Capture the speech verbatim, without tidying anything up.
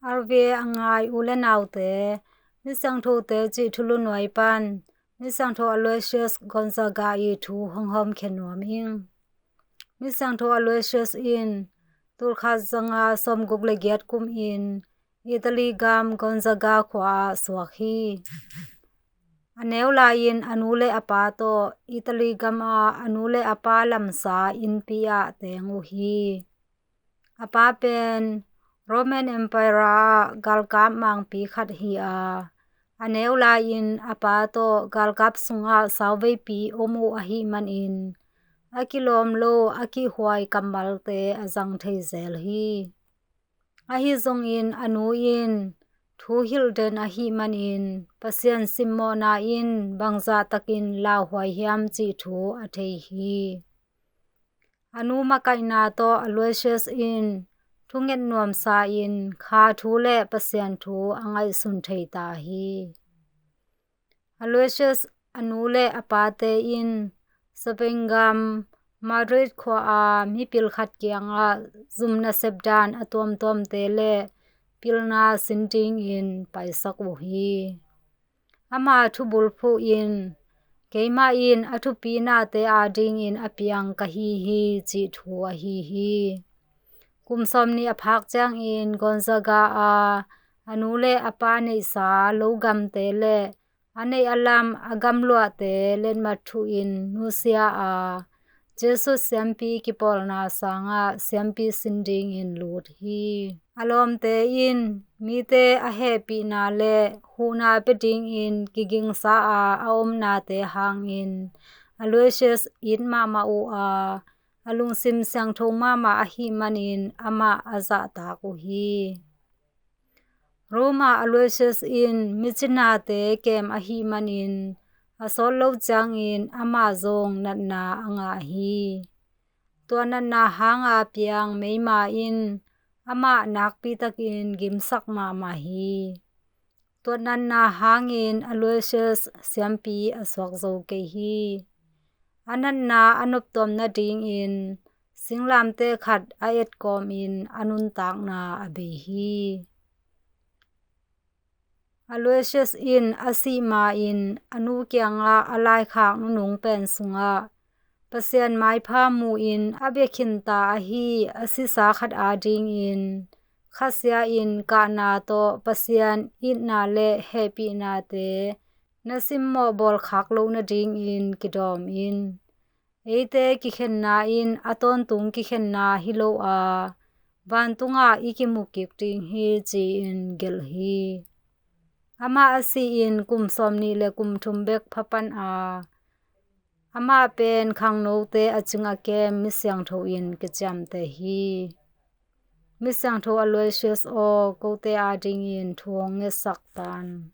R V A a ngai u le naute, Misiangthote cih thulu nuai pan Misiangtho Aloysius Gonzaga ii thu hong hawmkhia nuam ing. Misiangtho Aloysius in tulkhat zanga sawmguk le giat kumin Italy gam Gonzaga khua ah suak hi. A neu lai-in a nu le a pa tawh Italy gam ah a nu le a pa lamsa innpi ah teng uh hi. A pa pen Roman Empire ah galkap mangpi khat hi a, a neu lai-in a pa tawh galkap sungah sauveipi om uh ahih manin a kilawm lo, a kihhuai kammalte a zang thei zel hi. Ahi zongin a nu in thu hilh den ahih manin Pasian simmawhna in bangzah takin lauhuai hiam cih thu a thei hi. A nu makaihna tawh Aloysius in thunget nuamsa in kha thu le Pasian thu a ngaihsun thei ta hi. Aloysius a nu le a pate in Spain gam Madrid khua a mipil khat kiangah zum nasep dan a tuamtuamte le pilna sin dingin paisak uh hi. Ama thubulphuh in, "Keimah in a thupinate adingin a piang ka hi hi," cih thu ahi hi. Kum sawmnih a phak ciangin Gonzaga a a nu le a pa neihsa logamte le a neih a lam a gamluahte letmat thuhin nusia a, Jesuit siampi kipawlna sangah siampi sin dingin lut hi. A lawmte in mite a hehpihna le huhna pia dingin kigingsa a a omnate hangin Aloysius it mahmah uh a, a lungsim siangtho mahmah ahih manin amah a zahtak uh hi. Roma Aloysius in micinate kem ahih manin a sawt lo ciangin amah zong natna a ngah hi. Tua natna hanga piang meima in amah nakpi takin gimsak mahmah hi. Tua natna hangin Aloysius siampi a suak zo kei hi. A natna a noptuam nadingin singlamteh khat a etkawmin a nuntakna a bei hi. Aloysius in a sih ma-in a nu kiangah a laikhak nunung pen sungah Pasian maipha mu-in a bia khinta ahi a sisa khat adingin khasia-in kahna tawh Pasian itna le hehpihnate na simmawh bawlkhak loh nadingin kidawm in, eite kikhenna in a tawntung kikhenna hi lo a, vantungah i kimu kik ding hi, ci-in gelh hi. Amah a sih-in kum sawmnih le kum thum bek pha pan a, amah pen khangnote a cing a kem misiangtho in kiciamteh hi. Misiangtho Aloysius aw, kote adingin thu hong ngetsak tan.